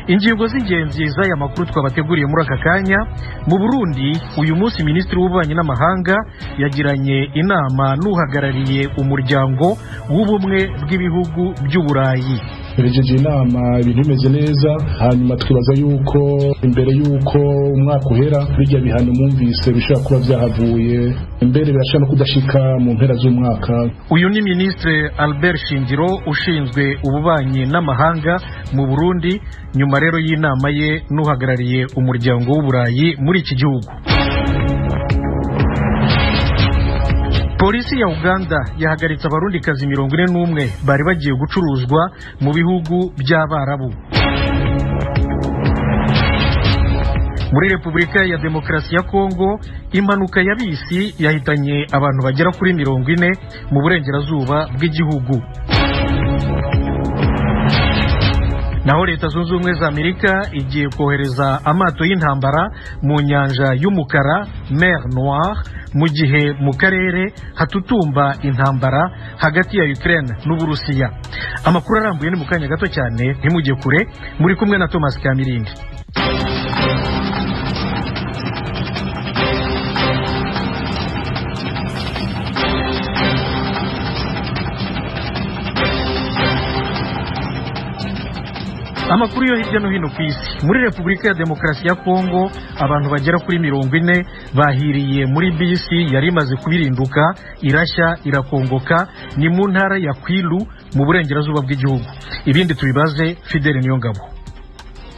Ingingo z'ingenzi z'aya makuru twabateguriye muri aka kanya: mu Burundi uyu munsi Minisitiri w'Ububanyi n'Amahanga yagiranye inama n'uhagarariye Umuryango w'Ubumwe bw'Ibihugu by'Uburayi. Herejeje inama, ibintu bimeze neza. Hanyuma twibaza yuko imbere yuko umwaka uhera, bijya bihano mwumvise bishobora kuba byahavuye, imbere birashobora no kudashika mu mpera z'umwaka. Uyu ni Minisitiri Albert Shingiro ushinzwe ububanyi n'amahanga mu Burundi, nyuma rero y'inama ye n'uhagarariye Umuryango w'Uburayi muri iki gihugu. Polisi ya Uganda yahagaritse Abarundikazi 41 bari bagiye gucuruzwa mu bihugu by'Abarabu. Muri Repubulika ya Demokarasi ya Kongo, impanuka ya bisi yahitanye abantu bagera kuri 40 mu burengerazuba bw'igihugu. Naho Leta Zunze Ubumwe za Amerika igiye kohereza amato y'intambara mu nyanja y'Umukara, Mer Noire, mu gihe mu karere hatutumba intambara hagati ya Ukraine n'Uburusiya. Amakuru arambuye ni mu kanya gato cyane, ntimujye kure. Muri kumwe na Thomas Kamirindi. Amakuru yo hirya no hino ku isi: muri Repubulika ya Demokarasi ya Kongo, abantu bagera kuri 40 bahiriye muri bisi yari imaze kubirinduka, irashya irakongoka. Ni mu ntara ya Kwilu mu burengerazuba bw'igihugu. Ibindi tubibaze Fidele Niyongabo.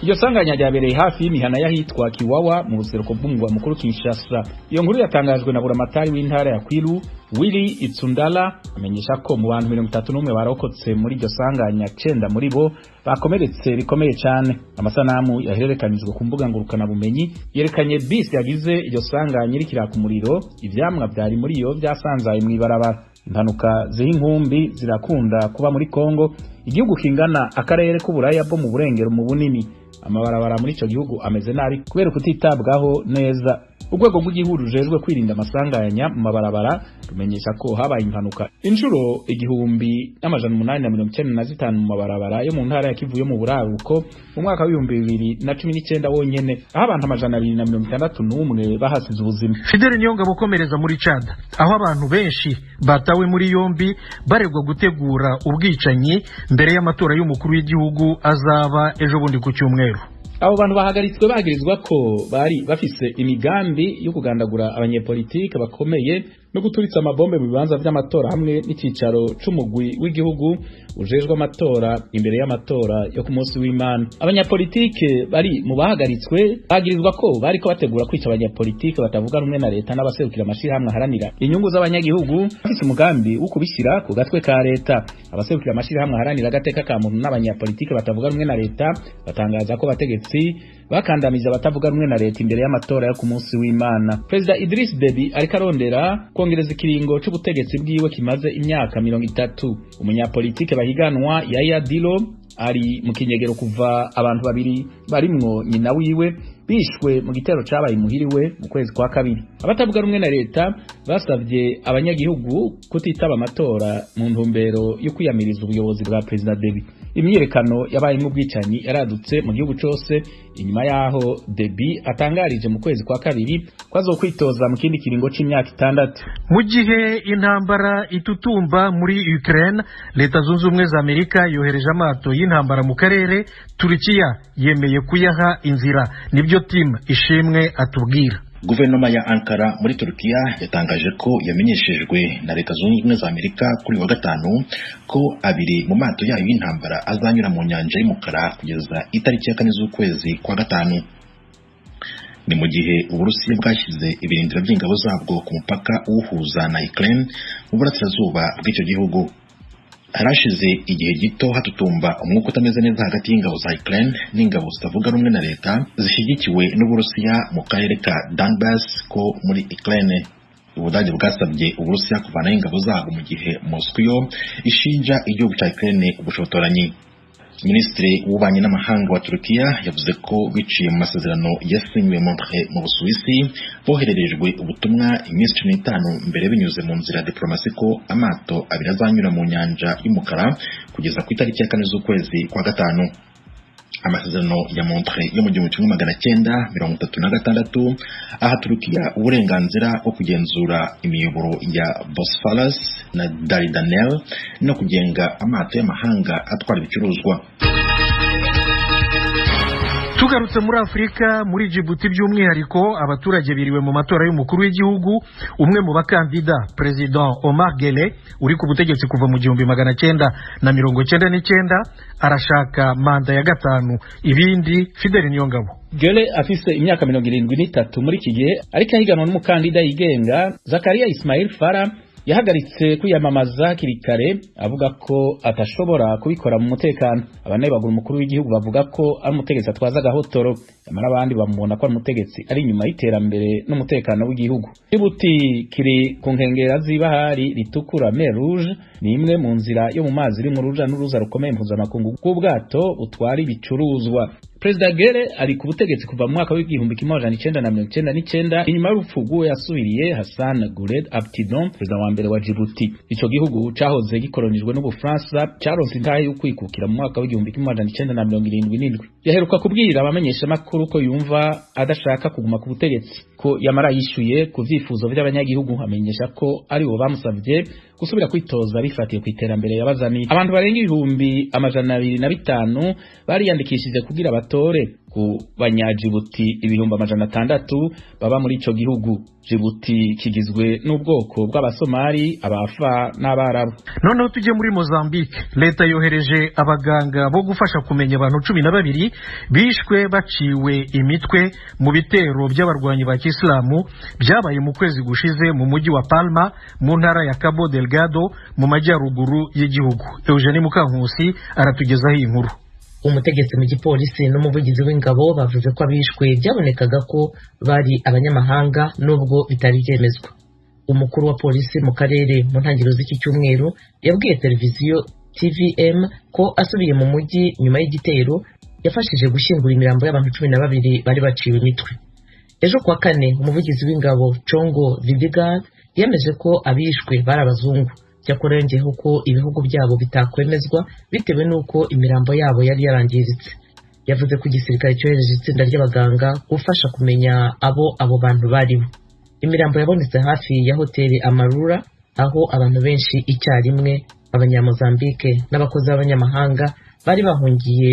Iryo sanganya ryabereye hafi y'imihana y'ahitwa Kiwawa mu buseruko bw'umugwa mukuru Kinshasa. Iyo nkuru yatangajwe na buramatari w'intara ya Kwilu, Willy Itsundala, amenyesha ko mu bantu 31 barokotse muri iryo sanganya, cenda muri bo bakomeretse bikomeye cyane. Amasanamu yahererekanijwe ku mbuga ngurukana bumenyi yerekanye bisi yagize iryo sanganya iriko iraka umuriro, ivyamwa vyari muri iyo vyasanzaye mw'ibarabara. Impanuka z'inkumbi zirakunda kuba muri Kongo, igihugu kingana akarere k'Uburaya bwo mu burengero mu bunini. Amabarabara muri ico gihugu ameze nabi kubera kutitabwaho neza. Urwego rw'igihugu rujejwe kwirinda amasanganya mu mabarabara rumenyesha ko habaye impanuka inshuro 1895 mu mabarabara yo mu ntara ya Kivu yo mu buraruko mu mwaka wa 2019 wonyene, aho abantu 261 bahasize ubuzima. Fidele Niyongabo ukomereza muri Chad, aho abantu benshi batawe muri yombi baregwa gutegura ubwicanyi mbere y'amatora y'umukuru w'igihugu azaba ejo bundi ku cyumweru. Abo bantu bahagaritswe bagirizwa ko bari bafise imigambi yo kugandagura abanyepolitike bakomeye no guturitsa amabombe mu bibanza vy'amatora hamwe n'icicaro c'umugwi w'igihugu ujejwe amatora imbere y'amatora yo ku munsi w'Imana. Abanyapolitike bari mu bahagaritswe bagirizwa ko bariko bategura kwica abanyapolitike batavuga rumwe na leta n'abaserukira amashirahamwe aharanira inyungu z'abanyagihugu, bafise umugambi wo kubishira ku gatwe ka leta. Abaserukira amashirahamwe aharanira agateka ka muntu n'abanyapolitike batavuga rumwe na leta batangaza ko bategetsi bakandamiza abatavuga rumwe na leta imbere y'amatora yo ku munsi w'Imana. Perezida Idris Deby ariko arondera kongereza ikiringo c'ubutegetsi bwiwe kimaze imyaka 30. Umunyapolitike bahiganwa Yaya Dilo ari mu kinyegero kuva abantu babiri barimwo nyina wiwe bishwe mu gitero cabaye imuhiriwe mu kwezi kwa kabiri. Abatavuga rumwe na leta basavye abanyagihugu kutitaba amatora mu ntumbero yo kwiyamiriza ubuyobozi bwa Perezida Deby. Imyiyerekano yabayemwo ubwicanyi yaradutse mu gihugu cose inyuma yaho Deby atangarije mu kwezi kwa kabiri ko azokwitoza mu kindi kiringo c'imyaka 6. Mu gihe intambara itutumba muri Ukraine, Leta Zunze Ubumwe za Amerika yohereje amato y'intambara mu karere. Turukiya yemeye kuyaha inzira. Nibyo Tim Ishimwe atubwira. Guverinoma ya Ankara muri Turukiya yatangaje ko yamenyeshejwe na Leta Zunze Ubumwe za Amerika kuri wa gatanu ko abiri mu mato yayo y'intambara azanyura mu nyanja y'Umukara kugeza itariki ya 4 z'ukwezi kwa gatanu. Ni mu gihe Uburusiya bwashyize ibirindiro by'ingabo zabwo ku mupaka uwuhuza na Ukraine mu burasirazuba bw'icyo gihugu. Harashize igihe gito hatutumba umwuka utameze neza hagati y'ingabo za Ukraine n'ingabo zitavuga rumwe na leta zishyigikiwe n'Uburusiya mu karere ka Donbass ko muri Ukraine. Ubudage bwasabye Uburusiya kuvanaho ingabo zabo, mu gihe Moscow yo ishinja igihugu cya Ukraine ubushotoranyi. Minisitiri w'Ububanyi n'Amahanga wa Turukiya yavuze ko biciye mu masezerano yasinywe Montreux mu Busuwisi, bohererejwe ubutumwa iminsi 15 mbere binyuze mu nzira ya diplomasi ko amato abiri azanyura mu nyanja y'Umukara kugeza ku itariki ya 4 z'ukwezi kwa gatanu. Amasezerano ya Montreux yo mu 1936 aha Turukiya uburenganzira bwo kugenzura imiyoboro ya Bosphorus na Dardanelles no kugenga amato y'amahanga atwara ibicuruzwa. Tugarutse muri Afurika, muri Djibouti by'umwihariko, abaturage biriwe mu matora y'umukuru w'igihugu. Umwe mu bakandida, Perezida Omar Guelleh, uri ku butegetsi kuva mu 1999, arashaka manda ya gatanu. Ibindi, Fidel Niyongabo. Guelleh afise imyaka 73 muri iki gihe, ariko ahiganwa n'umukandida yigenga Zakaria Ismail Farah. Yahagaritse kwiyamamaza hakiri kare, avuga ko atashobora kubikora mu mutekano. Abanebagura umukuru w'igihugu bavuga ko ari umutegetsi atwaza agahotoro, nyamara abandi bamubona ko ari umutegetsi ari inyuma y'iterambere n'umutekano w'igihugu. Djibouti kiri ku nkengera z'ibahari ritukura, Mer Rouge, ni imwe mu nzira yo mu mazi iri mu ruja n'uruza rukomeye mpuzamakungu bw'ubwato butwara ibicuruzwa. Perezida Guelleh ari ku butegetsi kuva mu mwaka w'1999, inyuma y'urupfu rw'uwo yasubiriye, Hassan Goulet Aptidon, perezida wa mbere wa Djibouti. Ico gihugu cahoze gikoronijwe n'Ubufaransa caronse intahe y'ukwikukira mu mwaka w'1977. Yaheruka kubwira abamenyeshamakuru ko yumva adashaka kuguma ku butegetsi, ko yamara yishuye ku vyifuzo vy'abanyagihugu, amenyesha ko ari bo bamusavye gusubira kwitoza bifatiye ku iterambere yabazaniye. Abantu barenga 205,000 bariyandikishije kugira batore ku banyajibuti 600,000 baba muri ico gihugu. Djibouti kigizwe n'ubwoko bw'Abasomali, Abafa n'Abarabu. Noneho tujye muri Mozambique. Leta yohereje abaganga bo gufasha kumenya abantu 12 bishwe baciwe imitwe mu bitero by'abarwanyi ba Kisilamu byabaye mu kwezi gushize mu mujyi wa Palma, mu ntara ya Cabo Delgado, mu majyaruguru y'igihugu. Eugenie Mukankusi aratugezaho iyi nkuru. Umutegetsi mu gipolisi n'umuvugizi w'ingabo bavuze ko abishwe byabonekaga ko bari abanyamahanga, nubwo bitari byemezwa. Umukuru wa polisi mu karere mu ntangiriro z'iki cyumweru yabwiye televiziyo TVM ko asubiye mu mujyi nyuma y'igitero yafashije gushyingura imirambo y'abantu 12 bari baciwe imitwe. Ejo kuwa kane, umuvugizi w'ingabo Chongo Vidigal yemeje ko abishwe bari abazungu. Cyakora yongeyeho ko ibihugu byabo bitakwemezwa bitewe n'uko imirambo yabo yari yarangiritse. Yavuze ko igisirikare cyohereje itsinda ry'abaganga gufasha kumenya abo abo bantu baribo. Imirambo yabonetse hafi ya hoteli Amarura, aho abantu benshi icyarimwe, Abanyamozambike n'abakozi b'abanyamahanga, bari bahungiye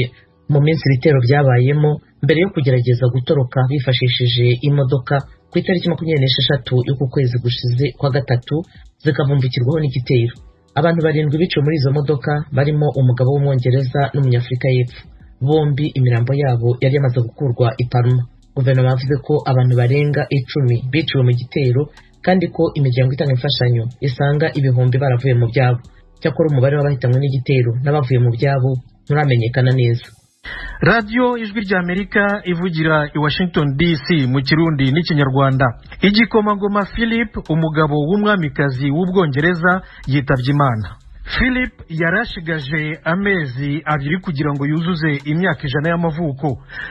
mu minsi ibitero byabayemo, mbere yo kugerageza gutoroka bifashishije imodoka ku itariki 26 y'uku kwezi gushize kwa gatatu, zikavumbikirwaho n'igitero. Abantu barindwi biciwe muri izo modoka, barimo umugabo w'Umwongereza n'Umunyafurika y'Epfo. Bombi imirambo yabo yari yamaze gukurwa i Palma. Guverinoma yavuze ko abantu barenga 10 biciwe mu gitero, kandi ko imiryango itanga imfashanyo isanga ibihumbi baravuye mu byabo. Cyakora umubare w'abahitanywe n'igitero n'abavuye mu byabo nturamenyekana neza. Radiyo Ijwi ry'Amerika ivugira i Washington DC mu Kirundi n'Ikinyarwanda. Igikomangoma Philip, umugabo w'umwamikazi w'Ubwongereza, yitabye Imana. Philip yarashigaje amezi 2 kugira ngo yuzuze imyaka 100 y'amavuko.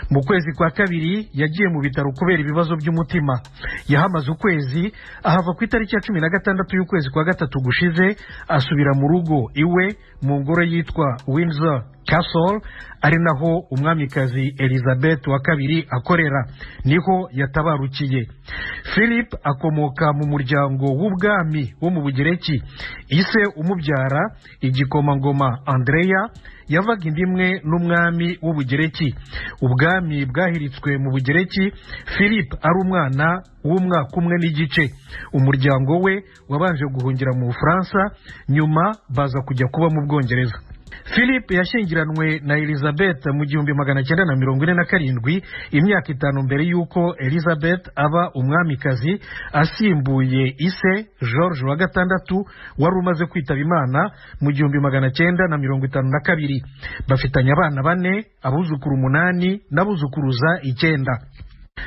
Mu kwezi kwa kabiri yagiye mu bitaro kubera ibibazo by'umutima. Yahamaze ukwezi, ahava ku itariki ya 16 y'ukwezi kwa gatatu gushize, asubira mu rugo iwe mu ngoro yitwa Windsor Castle, ari naho umwamikazi Elizabeth wa kabiri akorera, niho yatabarukiye. Philip akomoka mu muryango w'ubwami wo mu Bugereki. Ise umubyara, igikomangoma Andrea, yavaga indimwe n'umwami w'Ubugereki. Ubwami bwahiritswe mu Bugereki Philip ari umwana w'umwaka umwe n'igice. Umuryango we wabanje guhungira mu Bufaransa, nyuma baza kujya kuba mu Bwongereza. Philip yashyingiranwe na Elizabeth mu 1947, imyaka 5 mbere y'uko Elizabeth aba umwamikazi, asimbuye ise George wa gatandatu wari umaze kwitaba Imana mu 1952. Bafitanye abana 4, abuzukuru 8 n'abuzukuruza 9.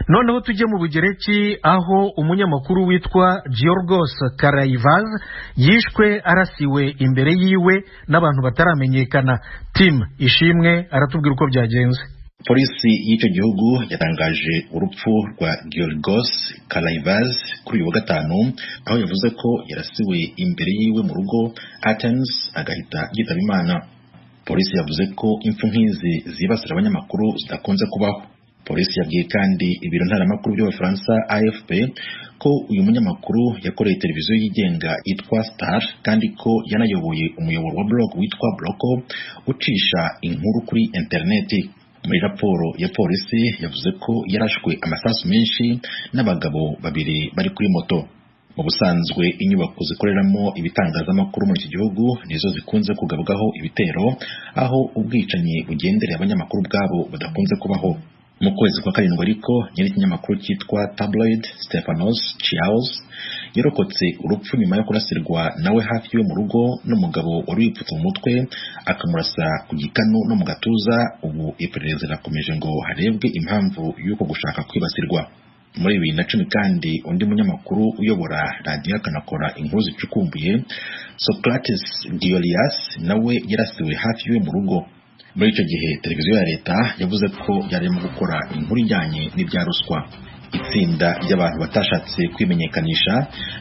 Noneho tujye mu Bugereki, aho umunyamakuru witwa Giorgos Karaivaz yishwe arasiwe imbere yiwe n'abantu bataramenyekana. Tim Ishimwe aratubwira uko byagenze. Polisi y'icyo gihugu yatangaje urupfu rwa Giorgos Karaivaz kuri uyu wa gatanu, aho yavuze ko yarasiwe imbere yiwe mu rugo Athens agahita yitaba Imana. Polisi yavuze ko impfu nk'izi zibasira abanyamakuru zidakunze kubaho. Polisi yabwiye kandi ibiro ntaramakuru by'Abafaransa AFP ko uyu munyamakuru yakoreye televiziyo yigenga yitwa Star, kandi ko yanayoboye umuyoboro wa blog witwa Bloko ucisha inkuru kuri interineti. Muri raporo ya polisi yavuze ko yarashwe amasasu menshi n'abagabo babiri bari kuri moto. Mu busanzwe inyubako zikoreramo ibitangazamakuru muri iki gihugu nizo zikunze kugabwaho ibitero, aho ubwicanyi bugendereye abanyamakuru ubwabo budakunze kubaho. Mu kwezi kwa karindwi ariko, nyiri ikinyamakuru cyitwa Tabloid Stefanos Chiaos yarokotse urupfu nyuma yo kurasirwa nawe hafi y'iwe mu rugo n'umugabo wari wipfutse mu mutwe akamurasa ku gikanu no mu gatuza. Ubu iperereza rirakomeje ngo harebwe impamvu y'uko gushaka kwibasirwa. Muri 2010 kandi undi munyamakuru uyobora radiyo akanakora inkuru zicukumbuye Socrates Giolias nawe yarasiwe hafi y'iwe mu rugo. Muri icyo gihe televiziyo ya leta yavuze ko yarimo gukora inkuru ijyanye n'ibya ruswa. Itsinda ry'abantu batashatse kwimenyekanisha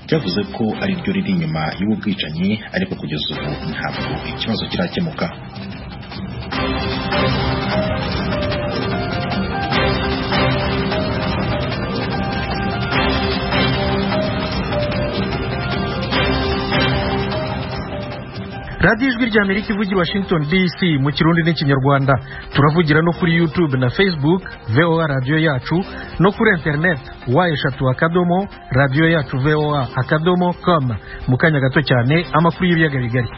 ryavuze ko ari ryo riri inyuma y'ubu bwicanyi, ariko kugeza ubu ntabwo ikibazo kirakemuka. Radiyo Ijwi ry'Amerika ivugira Washington DC mu Kirundi n'Ikinyarwanda. Turavugira no kuri YouTube na Facebook VOA radiyo yacu, no kuri internet w3 radiyo yacu voa.com. Mu kanya gato cyane amakuru y'ibiyaga bigari.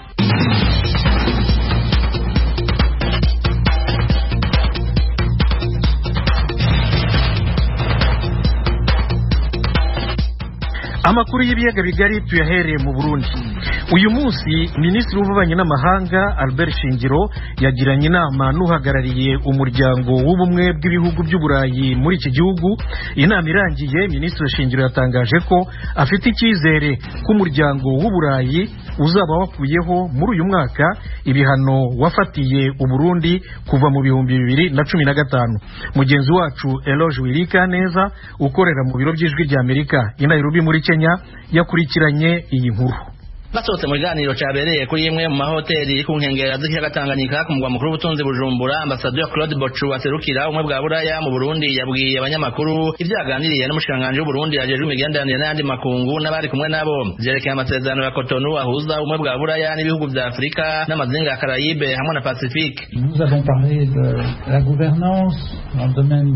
Amakuru y'ibiyaga bigari tuyahereye mu Burundi. Uyu munsi Minisitiri w'Ububanyi n'Amahanga Albert Shingiro yagiranye inama n'uhagarariye umuryango w'ubumwe bw'ibihugu by'Uburayi muri iki gihugu. Inama irangiye, Minisitiri Shingiro yatangaje ko afite icyizere ko umuryango w'Uburayi uzaba wakuyeho muri uyu mwaka ibihano wafatiye Uburundi kuva mu 2015. Mugenzi wacu Eloge Wilikaneza ukorera mu biro by'Ijwi ry'Amerika i Nairobi muri Kenya yakurikiranye iyi nkuru. Basohotse mu biganiro cyabereye kuri imwe mu mahoteli ku nkengera z'ikiyaga Tanganyika ku mugwa mukuru w'ubutunzi Bujumbura, Ambassadeur Claude Bochu aserukira ubumwe bwa Buraya mu Burundi yabwiye abanyamakuru ibyo yaganiriye n'umushikiranganji w'Uburundi ajejwe imigenderanire n'ayandi makungu n'abari kumwe nabo vyerekeye amasezerano ya Cotonou ahuza ubumwe bwa Buraya n'ibihugu vya Afurika n'amazinga ya Caraïbe hamwe na Pacifique. Nous avons parlé de la gouvernance dans le domaine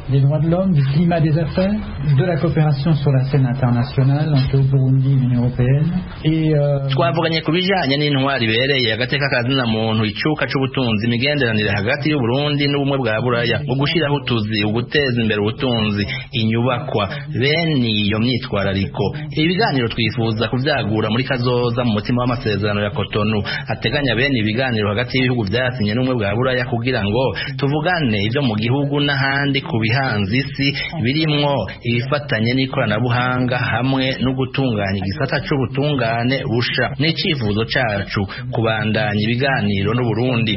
des droits de l'homme, du climat des affaires, de la coopération sur la scène internationale entre le Burundi et l'Union européenne et Twavuganye ku bijanye n'intwari ibereye agateka kazina muntu, icuka c'ubutunzi, imigenderanire hagati y'Uburundi n'ubumwe bwa Buraya, ugushiraho utuzi, uguteza imbere ubutunzi, inyubakwa, bene iyo myitwarariko. Ibiganiro twifuza kuvyagura muri kazoza mu mutima w'amasezerano ya Cotonou ateganya bene ibiganiro hagati y'ibihugu vyasinye n'ubumwe bwa Buraya kugira ngo tuvugane ivyo mu gihugu n'ahandi ku bihanze isi birimwo ibifatanye n'ikoranabuhanga hamwe no gutunganya igisata c'ubutungane busha. N'icifuzo cacu kubandanya ibiganiro n'Uburundi.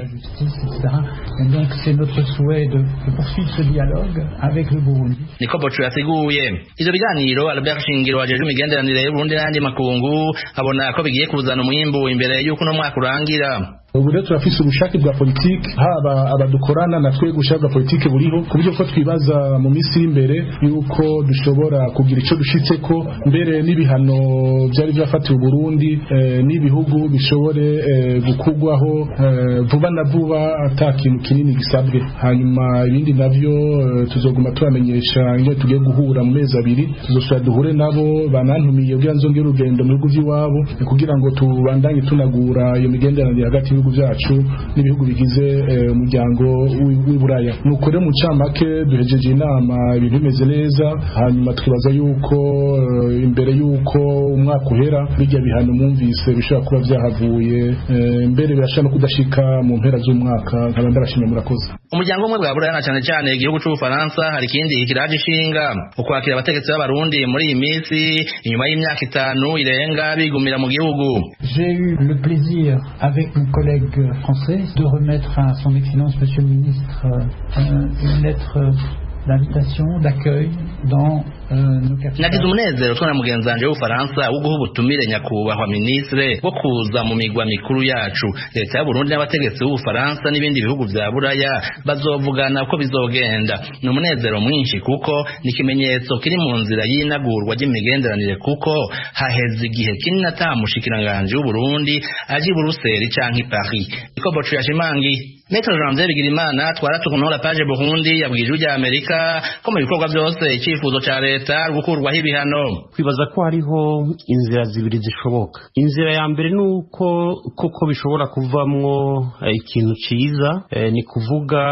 Donc c'est notre souhait de poursuivre ce dialogue avec le Burundi. Niko Bocu yasiguye. Ivyo biganiro Albert Shingiro ajejwe imigenderanire y'Uburundi n'ayandi makungu abona ko bigiye kuzana umwimbu imbere y'uko uno mwaka urangira. Ubu rero turafise ubushake bwa politiki, haba abadukorana na twe ubushake bwa politiki buriho, ku buryo ko twibaza mu minsi y'imbere yuko dushobora kugira ico dushitseko, mbere n'ibihano byari byafatiwe Burundi n'ibihugu bishobore gukugwaho vuba na vuba ata kintu kinini gisabwe. Hanyuma ibindi navyo tuzoguma tubamenyesha ingene tugiye guhura mu mezi abiri, tuzosubira duhure nabo banantumiye kugira nzongere urugendo mu bihugu vy'iwabo kugira ngo tubandanye tunagura iyo migenderanire hagati y'ibihugu byacu n'ibihugu bigize umuryango w'Iburaya. Nuko rero mu ncamake duhejeje inama ibintu bimeze neza, hanyuma twibaza yuko imbere yuko umwaka uhera bijya bihano mwumvise bishobora kuba vyahavuye, mbere birashobora no kudashika mu mpera z'umwaka. Nkaba ndabashimiye, murakoze. Umuryango umwe bwa Buraya na cane cane igihugu c'Ubufaransa hari ikindi kiraje ishinga ukwakira abategetsi b'Abarundi muri iyi minsi inyuma y'imyaka 5 irenga bigumira mu gihugu. J'ai eu le plaisir avec mon collègue français de remettre à son excellence monsieur le ministre une lettre d'invitation, d'accueil dans Nagize umunezero twe na mugenzi wanje w'Ubufaransa wo guha ubutumire nyakubahwa ministre wo kuza mu migwa mikuru yacu. Leta y'u Burundi n'abategetsi b'Ubufaransa n'ibindi bihugu vya Buraya bazovugana uko bizogenda. Ni umunezero mwinshi kuko ni ikimenyetso kiri mu nzira y'inagurwa ry'imigenderanire, kuko haheze igihe kinini ata mushikiranganji w'u Burundi aje i Buruseli canke i Paris. Niko Bocu yashimangiye. Maître Janvier Bigirimana twara page Burundi yabwiye Ijwi rya Amerika ko mu bikorwa byose icyifuzo ca leta gukurwaho ibihano. Kwibaza ko hariho inzira zibiri zishoboka. Inzira ya mbere ni uko koko bishobora kuvamwo ikintu ciza, ni kuvuga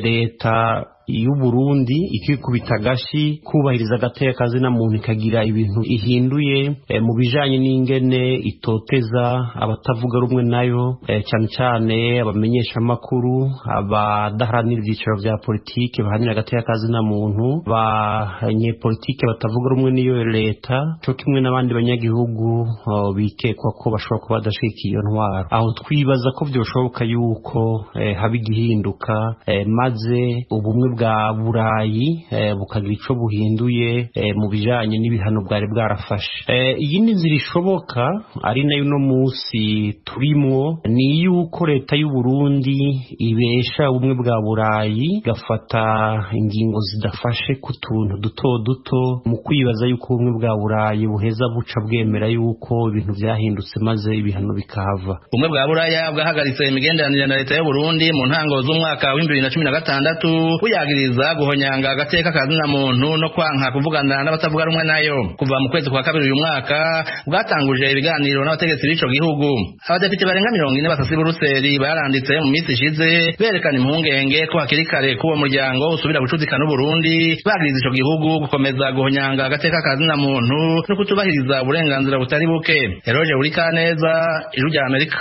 leta y'u Burundi ikikubita agashi kubahiriza agateka kazina muntu, ikagira ibintu ihinduye mu bijanye n'ingene itoteza abatavuga rumwe nayo, cyane cyane abamenyeshamakuru, abadaharanira ibyiciro vya politike baharanira agateka kazina muntu, abanyepolitike batavuga rumwe n'iyo leta, co kimwe n'abandi banyagihugu bikekwa ko bashobora kuba badashigikiye iyo ntwaro. Aho twibaza ko vyoshoboka yuko haba igihinduka, maze ubumwe bwa Burayi bukagira ico buhinduye mu bijanye n'ibihano bwari bwarafashe. Iyindi nzira ishoboka ari nayo uno munsi turimwo ni yuko leta y'u Burundi ibesha ubumwe bwa Burayi, igafata ingingo zidafashe ku tuntu duto duto, mu kwibaza yuko ubumwe bwa Burayi buheza buca bwemera yuko ibintu vyahindutse maze ibihano bikahava. Ubumwe bwa Buraya bwahagaritse imigenderanire na leta y'u Burundi mu ntango z'umwaka wa 2016, buyagiriza guhonyanga agateka kazina muntu no kwanka kuvugana n'abatavuga rumwe nayo. Kuva mu kwezi kwa kabiri uyu mwaka bwatanguje ibiganiro n'abategetsi b'ico gihugu. Abadepite barenga 40 basasi Buruseli baranditse mu minsi ishize berekana impungenge ko hakiri kare k'uwo muryango usubira gucudika n'u Burundi, bagiriza ico gihugu gukomeza guhonyanga agateka kazina muntu no kutubahiriza uburenganzira butari buke. Eroje Urikaneza, Ijwi rya Amerika.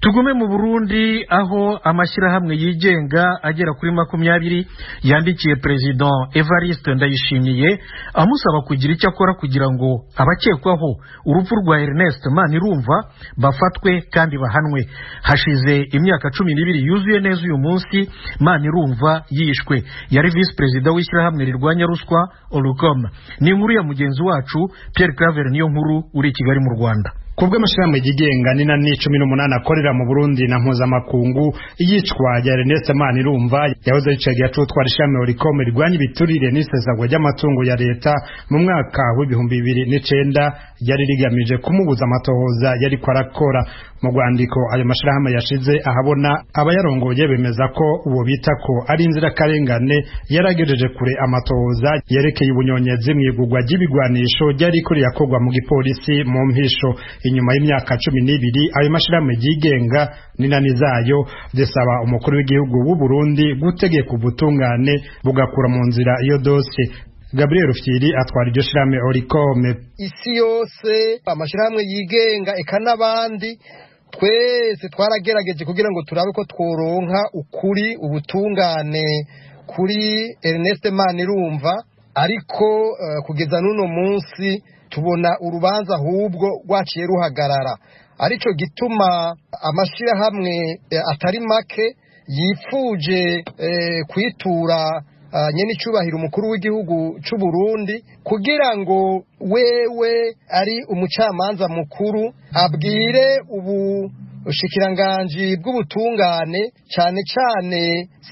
Tugume mu Burundi, aho amashyirahamwe yigenga agera kuri 20 yandikiye President Evariste Ndayishimiye amusaba kugira icyo akora kugira ngo abakekwaho urupfu rwa Ernest Manirumva bafatwe kandi bahanwe. Hashize imyaka 12 yuzuye neza uyu munsi Manirumva yishwe. Yari vice president w'ishyirahamwe rirwanya ruswa Olucom. Ni inkuru ya mugenzi wacu Pierre Claver niyo nkuru uri i Kigali mu Rwanda. Kubwo amashirahamwe yigenga ni na 18 akorera mu Burundi na mpuzamakungu, iyicwa rya Ernest Manirumva yahoze yicaye acutwara ishami Oricom rirwanya ibiturire n'isesagwa ry'amatungo ya leta mu mwaka w'2009 yari rigamije kumubuza amatohoza yariko arakora. Mu rwandiko ayo mashirahamwe yashize ahabona, abayarongoye bemeza ko uwo bita ko ari inzirakarengane yaragejeje kure amatohoza yerekeye ubunyonyezi mw'igurwa ry'ibigwanisho ryariko rirakorwa mu gipolisi mu mpisho. Inyuma y'imyaka 12 ayo mashirahamwe yigenga n'inani zayo zisaba umukuru w'igihugu w'u Burundi gutegeka ubutungane bugakura mu nzira iyo dosiye. Gabriel Rufyiri atwara iryo shirahamwe Oricom. Isi yose amashirahamwe yigenga eka n'abandi twese twaragerageje kugira ngo turabe ko tworonka ukuri, ubutungane kuri Ernest Manirumva, ariko kugeza n'uno munsi tubona urubanza ahubwo rwaciye ruhagarara. Arico gituma amashirahamwe atari make yifuje kwitura nyene icubahiro umukuru w'igihugu c'u Burundi kugira ngo wewe ari umucamanza mukuru abwire ubushikiranganji bw'ubutungane cane cane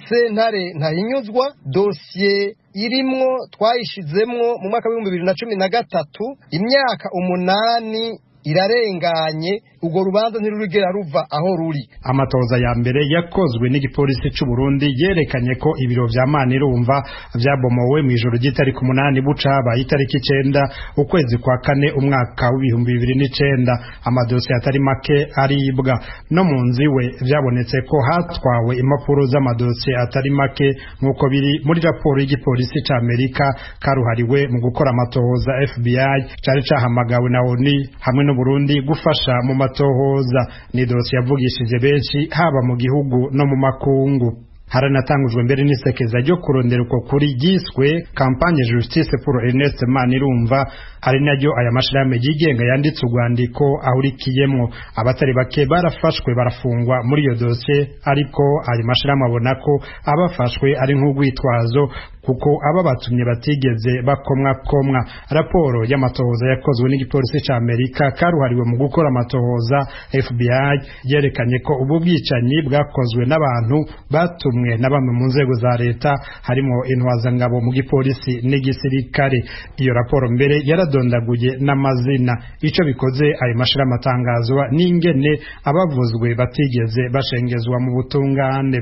sentare ntahinyuzwa dosiye irimwo twayishizemwo mu mwaka w'ibihumbi 2013, imyaka 8 irarenganye, urwo rubanza ntirurigera ruva aho ruri. Amatoza ya mbere yakozwe n'igipolisi c'u Burundi yerekanye ko ibiro vya Manirumva vyabomowe mu ijoro ry'itariki 8 bucaba itariki 9 ukwezi kwa kane umwaka w'ibihumbi 2009. Amadosiye atari make aribwa no mu nzu iwe vyabonetse ko hatwawe impapuro z'amadosiye atari make, nk'uko biri muri raporo y'igipolisi ca Amerika karuhariwe mu gukora amatohoza FBI cari cahamagawe na ONU hamwe no Burundi gufasha mu matohoza. Ni dosiye yavugishije benshi haba mu gihugu no mu makungu. Haranatangujwe mbere n'isekeza ryo kurondera uko kuri ryiswe Campagne Justice pour Ernest Manirumva, ari naryo aya mashirahamwe yigenga yanditse urwandiko ahurikiyemwo. Abatari bake barafashwe barafungwa muri iyo dosiye, ariko ayo mashirahamwe abona ko abafashwe ari nk'urwitwazo kuko aba batumye batigeze bakomwa komwa. Raporo y'amatohoza yakozwe n'igipolisi ca Amerika karuhariwe mu gukora amatohoza FBI yerekanye ko ubu bwicanyi bwakozwe n'abantu batumwe na bamwe mu nzego za leta, harimo intwazangabo mu gipolisi n'igisirikare. Iyo raporo mbere yaradondaguye n'amazina. Ico bikoze, ayo mashirahamwe atangazwa n'ingene abavuzwe batigeze bashengezwa mu butungane.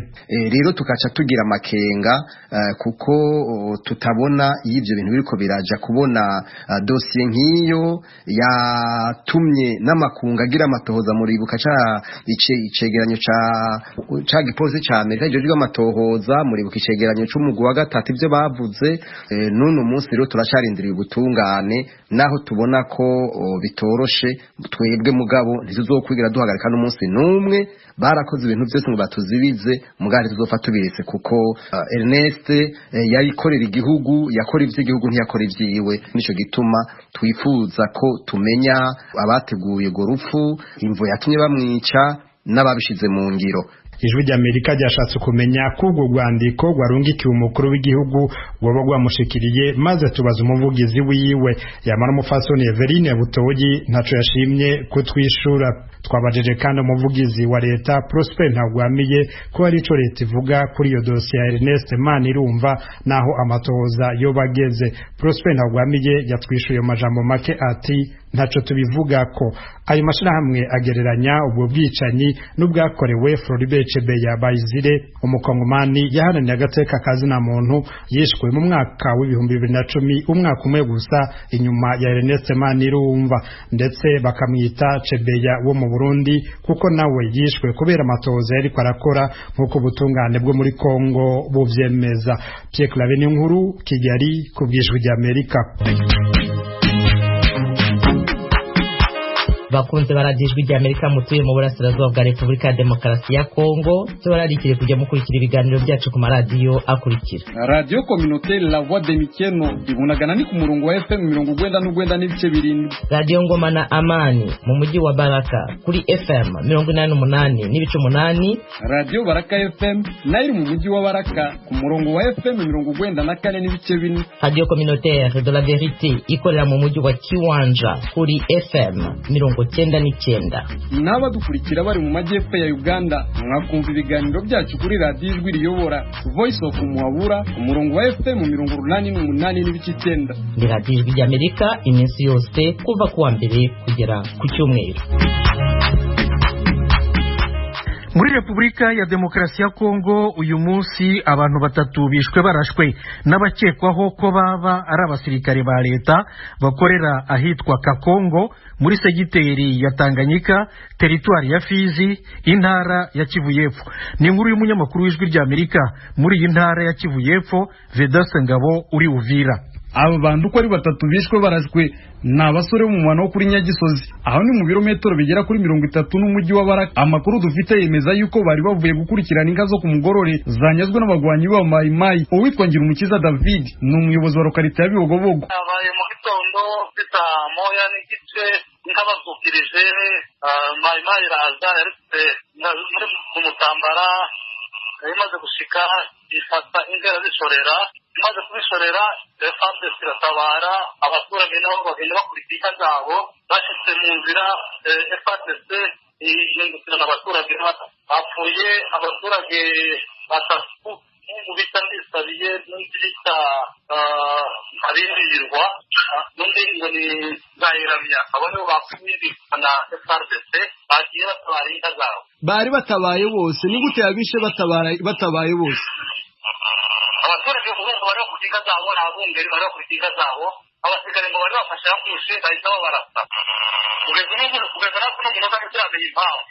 Rero tukaca tugira amakenga kuko tutabona iyo ibyo bintu biriko biraja, kubona dosiye nk'iyo yatumye n'amakungu agira amatohoza. Muribuka ca icegeranyo ca gipolisi ca Amerika kijejwe amatohoza, muribuka icegeranyo c'umugwi wa gatatu ivyo bavuze. N'uno munsi rero turacarindiriye ubutungane, naho tubona ko bitoroshe twebwe, mugabo ntituzokwigira duhagarika n'umunsi n'umwe. Barakoze ibintu byose ngo batuzibize, mugabo ntituzopfa tubiretse, kuko Ernest yayikorera igihugu, yakora ivy'igihugu, ntiyakora ivyiwe. Nico gituma twifuza ko tumenya abateguye urwo rupfu, imvo yatumye bamwica n'ababishize mu ngiro. Ijwi ry'Amerika ryashatse kumenya ko urwo rwandiko rwarungikiwe umukuru w'igihugu rwoba rwamushikiriye, maze tubaza umuvugizi wiwe, yamara umufasoni Everine Butoyi ntaco yashimye kutwishura. Twabajije kandi umuvugizi wa leta Prosper Ntagwamiye ko ari ico leta ivuga kuri iyo dosiye ya Ernest Manirumva naho amatohoza yoba ageze. Prosper Ntagwamiye yatwishuye mu majambo make ati: "Ntaco tubivugako." Ayo mashirahamwe agereranya ubwo bwicanyi n'ubwakorewe Floribert Chebeya Bayizire, umukongomani yaharaniye agateka kazina muntu, yishwe mu mwaka w'2010, umwaka umwe gusa inyuma ya Ernest Manirumva, ndetse bakamwita Chebeya wo mu Burundi kuko nawe yishwe kubera amatohoza yariko arakora, nk'uko ubutungane bwo muri Kongo buvyemeza. Pierre Claver Niyonkuru, Kigali, ku bw'Ijwi ry'Amerika. Bakunze baradiyo Ijwi ry'Amerika mutuye mu burasirazuba bwa Repubulika ya Demokarasi ya Kongo, tubararikire kujya mukurikira ibiganiro byacu ku maradiyo akurikira: Radiyo Communautaire La Voix de Mikeno ibunagana ni ku murongo wa FM 97.7. Radiyo Ngoma na Amani mu mujyi wa Baraka kuri FM 88.8. Radiyo Baraka FM nayo iri mu mujyi wa Baraka ku murongo wa FM 94.4. Radiyo Communautaire de la Verite ikorera mu mujyi wa Kiwanja kuri FM 99. N'abadukurikira bari mu majyepfo ya Uganda mwakumva ibiganiro byacu kuri Radiyo Ijwi Riyobora Voice of Muhabura ku murongo wa FM 88.9. Ni Radiyo Ijwi ry'Amerika iminsi yose kuva ku wa mbere kugera ku cyumweru. Muri Repubulika ya Demokarasi ya Kongo, uyu munsi abantu batatu bishwe barashwe n'abakekwaho ko baba ari abasirikare ba leta bakorera ahitwa Kakongo muri segiteri ya Tanganyika, teritwari ya Fizi, intara ya Kivu y'Epfo. Ni inkuru y'umunyamakuru w'Ijwi ry'Amerika muri iyi ntara ya Kivu y'Epfo, Vedaste Ngabo uri Uvira. Aba bantu uko ari batatu bishwe barashwe ni abasore bo mu mubano wo kuri Nyagisozi, aho ni mu birometero bigera kuri 30 n'umujyi wa Baraka. Amakuru dufite yemeza yuko bari bavuye gukurikirana inka zo ku mugorore zanyazwe n'abagwanyi ba Mayimayi. Uwitwa Ngirumukiza David ni umuyobozi wa lokalite ya Bibogobogo. Habaye mu gitondo saa 1:30, inka bazukirije, Mayimayi iraza yaretse muri mu mutambara, imaze gushika ifata inka irazishorera. Imaze kubishorera, FARDC iratabara, abaturage nabo bagenda bakurikira inka zabo. Bashyitse mu nzira, FARDC ihindukirana abaturage, bapfuye abaturage batatu, umuhungu bita Ndisabiye, n'undi bita Abirirwa, n'undi ngo ni Nzayiramya. Abo nibo bapfuye na FARDC bagiye batabara inka zabo. Bari batabaye bose? Ni gute yabishe batabaye bose? Abaturage urumva bari bakurikiye inka zabo, ni abungeri bari bakurikiye inka zabo. Abasirikare ngo bari bafashe hakushe, bahita babarasa. Kugeza n'ubu, kugeza na kuno munota ntituramenya impamvu.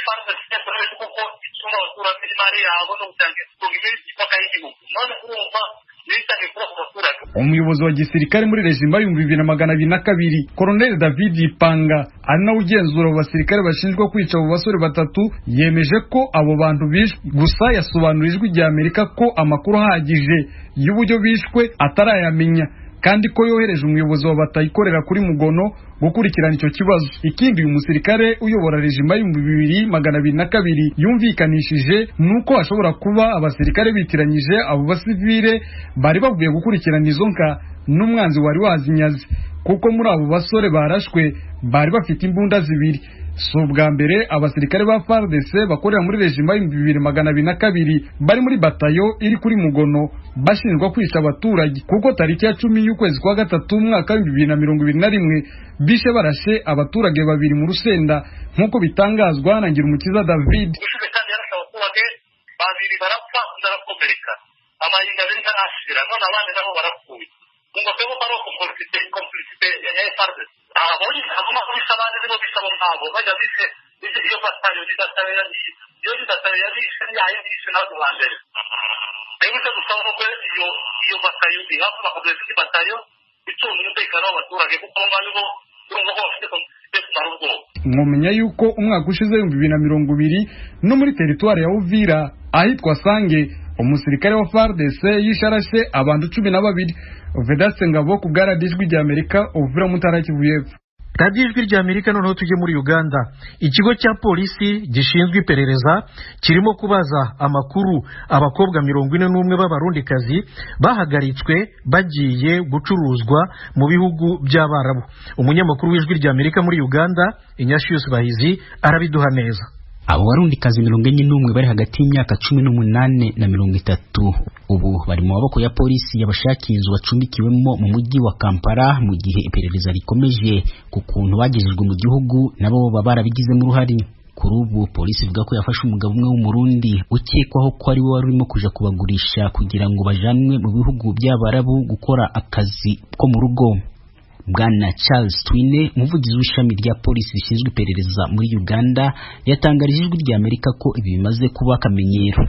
FARDC turabizi kuko icunga abaturage n'imari yabo no gutanga imipaka y'igihugu. None urumva Bitangiye kuba ku baturage. Umuyobozi wa gisirikare muri rejima 2202, Colonel David Ipanga, ari nawe ugenzura abo basirikare bashinjwa kwica abo basore batatu, yemeje ko abo bantu bishwe. Gusa yasobanura Ijwi rya Amerika ko amakuru ahagije y'uburyo bishwe atarayamenya, kandi ko yohereje umuyobozi wa batayikorera kuri Mugono gukurikirana icyo kibazo. Ikindi uyu musirikare uyobora rejima 2202 yumvikanishije nuko hashobora kuba abasirikare bitiranyije abo basivile bari bavuye gukurikirana izo nka n'umwanzi wari wazinyaze, kuko muri abo basore barashwe bari bafite imbunda zibiri. Si ubwa mbere abasirikare ba FARDC bakorera muri rejima 2202 bari muri batayo iri kuri Mugono bashinjwa kwica abaturage, kuko tariki ya 10 y'ukwezi kwa gatatu umwaka 2021 bishe barashe abaturage babiri mu Rusenda, nk'uko bitangazwa na Ngirumukiza David. Ushize kandi yarashe abaturage babiri barapfa, undi arakomereka, amahinga abiri ntarashira, none abandi nabo barapfuye. Ngo twebwe ko ari complicité ya FARDC, abonye agomba kubisa abandi nibo bisa abo ngabo bajya bise iyo batayo ni batayo iyo ni batayo yabishe yayo bishe ntabwo ba mbere. Rero icyo dusaba nuko iyo batayo ihava, bakaduha izindi batayo icunga umutekano w'abaturage, kuko abo ngabo bo urumva ko bafite complicité kumara ubwoba. Mwomenya yuko umwaka ushize 2020 no muri teritwari ya Uvira ahitwa Sange umusirikare wa FARDC yisharashe abantu 12. Vedaste Ngabo ku bwa Radiyo Ijwi rya Amerika, Uvira mu ntara ya Kivu y'Epfo. Radiyo Ijwi rya Amerika. Noneho tujye muri Uganda. Ikigo cya polisi gishinzwe iperereza kirimo kubaza amakuru abakobwa 41 b'Abarundikazi bahagaritswe bagiye gucuruzwa mu bihugu by'Abarabu. Umunyamakuru w'Ijwi rya Amerika muri Uganda, Inyashiyusi Bahizi, arabiduha neza. Abo Barundikazi 41 bari hagati y'imyaka 18 na 30 ubu bari mu maboko ya polisi yabashakiye inzu bacumbikiwemo mu mujyi wa Kampala, mu gihe iperereza rikomeje ku kuntu bagejejwe mu gihugu nabo baba barabigizemo uruhare. Kuri ubu polisi ivuga ko yafashe umugabo umwe w'Umurundi ukekwaho ko ari we wari urimo kuja kubagurisha kugira ngo bajanwe mu bihugu by'Abarabu gukora akazi ko mu rugo. Bwana Charles Twine, umuvugizi w'ishami rya polisi rishinzwe iperereza muri Uganda, yatangarije Ijwi rya Amerika ko ibi bimaze kuba akamenyero.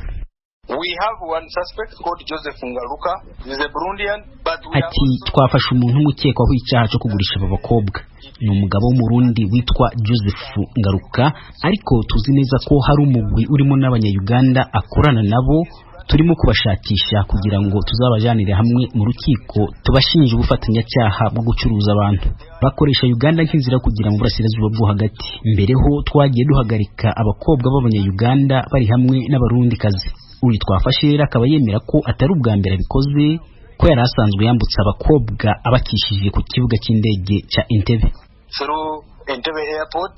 We have one suspect called Joseph Ngaruka. He's a Burundian, but we Ati twafashe umuntu umwe ukekwaho icyaha cyo kugurisha aba bakobwa, ni umugabo w'Umurundi witwa Joseph Ngaruka, ariko tuzi neza ko hari umugwi urimo n'Abanyayuganda akorana nabo. Turimo kubashakisha kugira ngo tuzabajanire hamwe mu rukiko tubashinje ubufatanyacyaha bwo gucuruza abantu bakoresha Uganda nk'inzira kugira mu burasirazuba bwo hagati. Mbere ho twagiye duhagarika abakobwa b'Abanyayuganda bari hamwe n'Abarundikazi. Uyu twafashe rero akaba yemera ko atari ubwa mbere abikoze, ko yari asanzwe yambutsa abakobwa abakishije ku kibuga cy'indege cya Entebbe. through Entebbe Airport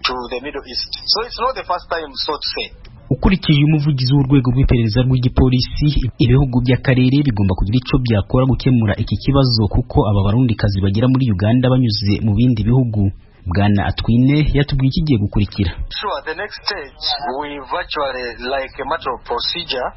to the Middle East. So it's not the first time, so to say. Ukurikije umuvugizi w'urwego rw'iperereza rw'igipolisi, ibihugu by'akarere bigomba kugira icyo byakora gukemura iki kibazo, kuko aba Barundikazi bagera muri Uganda banyuze mu bindi bihugu. Bwana Atwine yatubwiye ikigiye gukurikira. Sure, the next stage, we virtually, like a matter of procedure,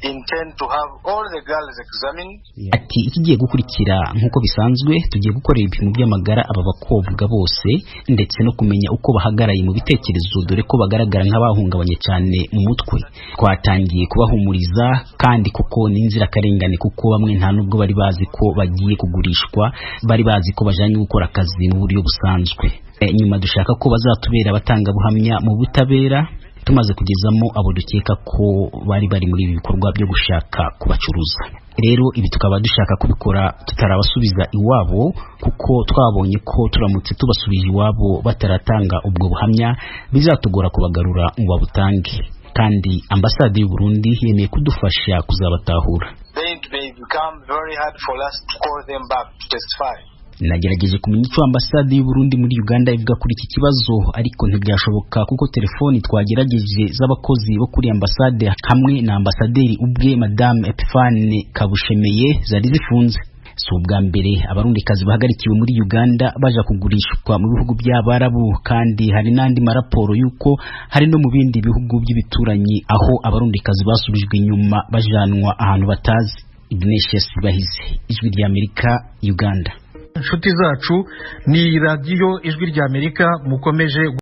intend to have all the girls examined. Ati ikigiye gukurikira, nk'uko bisanzwe, tugiye gukorera ibipimo by'amagara aba bakobwa bose, ndetse no kumenya uko bahagaraye mu bitekerezo, dore ko bagaragara nk'abahungabanye cyane mu mutwe. Twatangiye kubahumuriza, kandi kuko ni inzirakarengane, kuko bamwe nta nubwo bari bazi ko bagiye kugurishwa, bari bazi ko bajanye gukora akazi mu buryo busanzwe. Nyuma dushaka ko bazatubera abatangabuhamya mu butabera, tumaze kugezamo abo dukeka ko bari bari muri ibi bikorwa byo gushaka kubacuruza. Rero ibi tukaba dushaka kubikora tutarabasubiza iwabo, kuko twabonye ko turamutse tubasubije iwabo bataratanga ubwo buhamya bizatugora kubagarura ngo babutange. Kandi ambasade y'u Burundi yemeye kudufasha kuzabatahura. Then it may become very hard for us to call them back to testify. Nagerageje kumenya icyo ambasade y'u Burundi muri Uganda ivuga kuri iki kibazo, ariko ntibyashoboka, kuko telefoni twagerageje z'abakozi bo kuri ambasade hamwe na ambasaderi ubwe, Madame Epiphane Kabushemeye, zari zifunze. Si ubwa mbere Abarundikazi bahagarikiwe muri Uganda baja kugurishwa mu bihugu by'Abarabu, kandi hari n'andi maraporo y'uko hari no mu bindi bihugu by'ibituranyi aho Abarundikazi basubijwe inyuma bajanwa ahantu batazi. Ignatius Bahizi, Ijwi rya Amerika, Uganda. Inshuti zacu, ni Radiyo Ijwi rya Amerika mukomeje.